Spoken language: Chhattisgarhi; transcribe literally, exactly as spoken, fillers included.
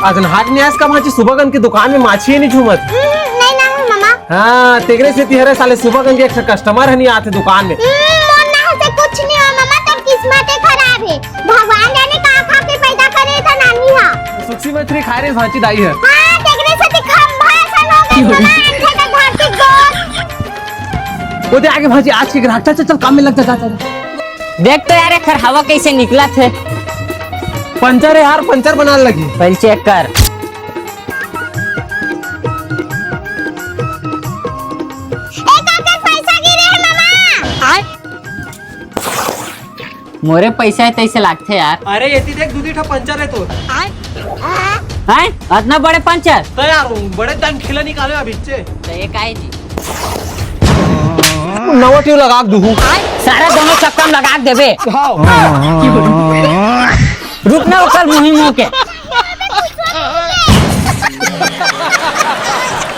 आज नहा के नइ आइस का भांची? सुबह कन के दुकान में माछी हे नइ झूमत। हम्म, नहीं ना हूँ मामा। हाँ, तेकरे सेती हरे साले सुबह कन के एक ठो customer ह नइ आथे दुकान में। हम्म, मोर नहा से कुछ नहीं हो मामा, तोर किस्मत ही खराब है। भगवान जाने का खा के पैदा करे था नानी हा। सुखसी मछली खाए रे भांची दाई ह। हाँ, तेकरे सेती खंभा सन हो गए मामा, अंधे में धरती गोल। वो दे आगे भांची, आज के ग्राहक, चल, चल, चल, काम में लग जा, जा, जा, जा। देख तो यार, एखर हवा कैसे निकलत हे। पंचर है यार, पंचर बनाने लगी। पहले चेक कर। ए काका, पैसा गिरे हे मामा। मोरे पैसा हे तैसे लागथे यार। अरे एती देख, दू दी ठा पंचर हे तो। हैं? अतना बड़े पंचर? तो यार, बड़े दाम खिला निकाले अभी चे। तो ये काहे जी? नवा ट्यूब लगा के दूहू। सारा दोनों चक्का में लगा के देबे। हाँ। रुकना ओकर मुही मुंह के।